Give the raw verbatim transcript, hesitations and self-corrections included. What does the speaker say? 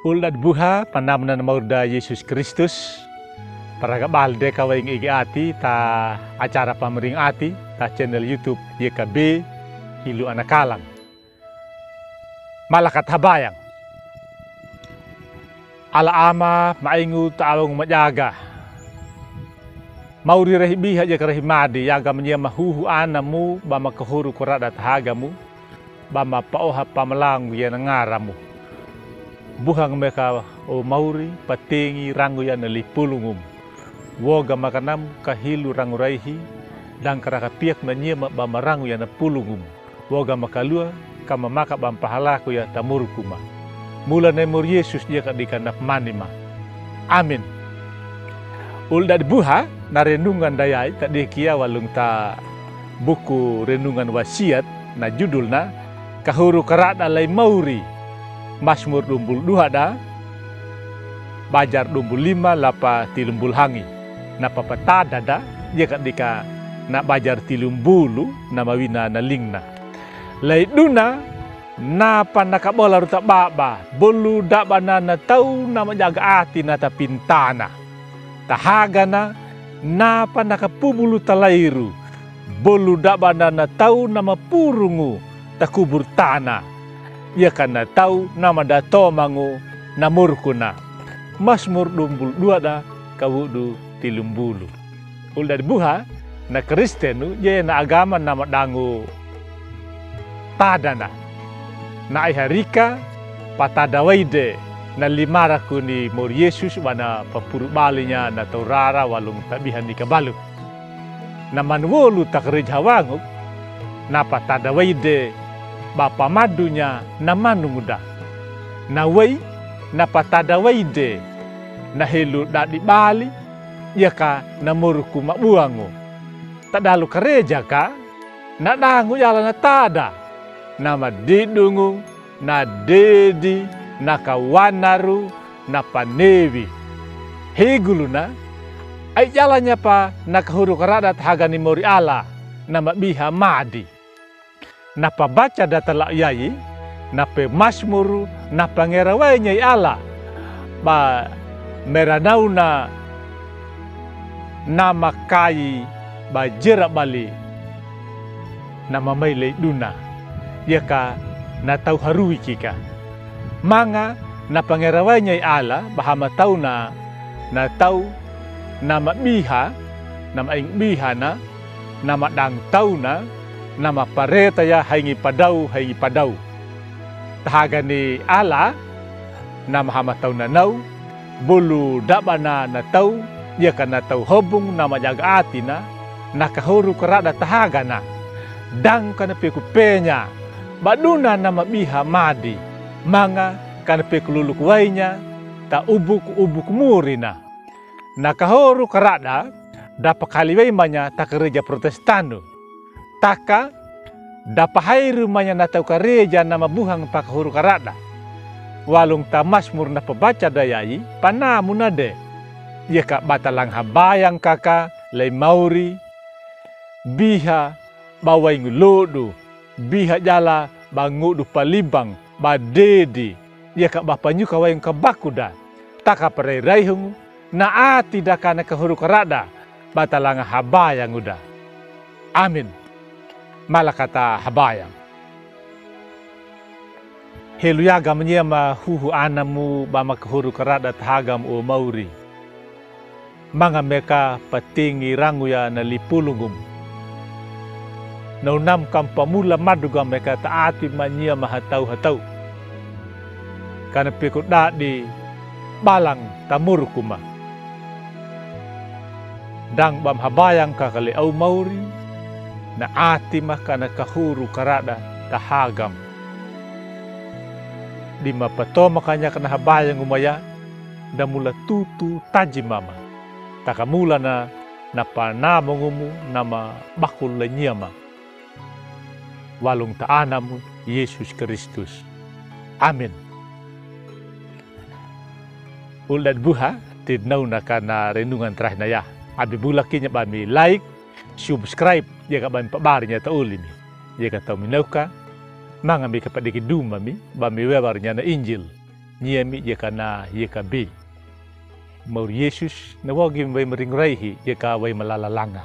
Ulda' di buha, panamna na mauri da Yesus Kristus. Paraga bal de ka waing ege ati ta acara pamring ati ta channel YouTube Y K B Hilu Anakalang. Malakat habayang. Ala Ama, ma'aingu ta awangu majaga. Mauri rahi biha jaka rahi madi, yaga manyia mahuhu anamu ba makahoru karada ta hagamu, ba mapa'oha pamalangu yana ngaramu. Buhang meka o mauri, patingi rangu yana lipulungum. Woga makanamu ka hilu rangu raihi, dangka raka piak manyia ma ba marangu yana pulungum. Woga makalua ka mamaka ba mpahalaku ya ta murku ma. Mula na i mauri Yesus jaka dika na pmani ma. Amin. Ulda' di buha, na renungan da yai ta diki ya walung ta buku renungan Wasiat, na judulna Kahoru Karada lai Mauri. Masmur dumbul duha da, bajar dumbul lima lapa tilumbul hangi. Na papatada da, jaka dika na bajar tilumbulu na mawina na lingna. Lai duna, napa na kabola ru ta baba, bolu dabana na tau na majaga ati na ta pintana. Ta hagana, napa na kapubulu ta lairu, bolu dabana na tau na mapurungu ta kubur tana. Jaka na tau na madatomangu na murkuna. Masmur dumbul dua da ka wudu tilumbulu. Ulda' di buha, na Kristen nu, jaya na agama na madangu tadana. Na aiha rika, patada waide, na limaraku ni mauri Yesus ba na papuru balinya na tau rara walung ta biha ni kabalu. Na manuolu ta kareja hawangu, na patada waide, ba pamadunya na manungu da. Na wai, na patada waide, na helu dadi bali, jaka na murku mabuangu. Ta dalu kareja ka, na dangu jala na tada. Na madidungu, na dedi, na kawanaru, na panewi. Heguluna, ai jalanya pa na kahoru karada ta haga ni mauri Ala, na mabiha madi. Na pabaca da ta la'u yai, na pemasmuru, na pangerawainya i Ala, ba meranauna na makai ba jera bali, na mamai lai duna, jaka na tau haruwi kika. Manga na pangerawainya i Ala, ba hamatauna, na tau, na mabiha, na maing bihana, na madang tauna, na mapareta ya haingi padau, haingi padau. Ta haga ni Ala, na mahamatauna nau, bolu dabana na tau, jaka na tau hobung na majaga atina, na kahoru karada ta hagana. Dang kana peku penya, ba duna na mabiha madi, manga kana peku luluku wainya, ta ubuk-ubuk murina. Na kahoru karada, da pakaliwai manya ta kareja Protestanu. Taka, da pahairu manya na tau kareja na mabuhang pa kahoru karada. Walung ta masmur na pabaca da yai, panamuna de. Jaka ba talang habayang kaka, lai mauri, biha, ba waingu lodu, biha jala ba ngodu palibang, ba dedi, jaka ba panyuka waingu kabaku da. Taka parai-raihungu, na ati da kana kahoru karada, ba talanga habayangu da. Amin. Mala kata habayang. Helu yaga manyia mahuhu anamu ba makahoru karada ta hagamu o mauri. Manga meka patingi rangu ya na lipulungum. Na unam kam pamula maduga meka ta ati manyia mahatau-hatau. Kana peku dadi balang ta murku ma. Dang bam habayang kaka le au mauri, na ati ma kana kahoru karada ta hagam. Dima patoma kanya kana habayang uma ya, da mula tutu taji mama. Taka mula na, na panamongumu na mabakul le nyama. Walung ta anamu Yesus Kristus. Amin. Ulda' di buha, tidnauna kana renungan tarahi na ya. Abi bula kinya ba mi like, subscribe, jaka ba mi pabari nya ta oli mi. Jaka tau mi nauka, manga mi ka padiki duma mi, ba mi webar nya na Injil. Niya mi yeka na yeka bi. Mauri Yesus na wagi wai ma ringraihi yeka wai ma lala langa.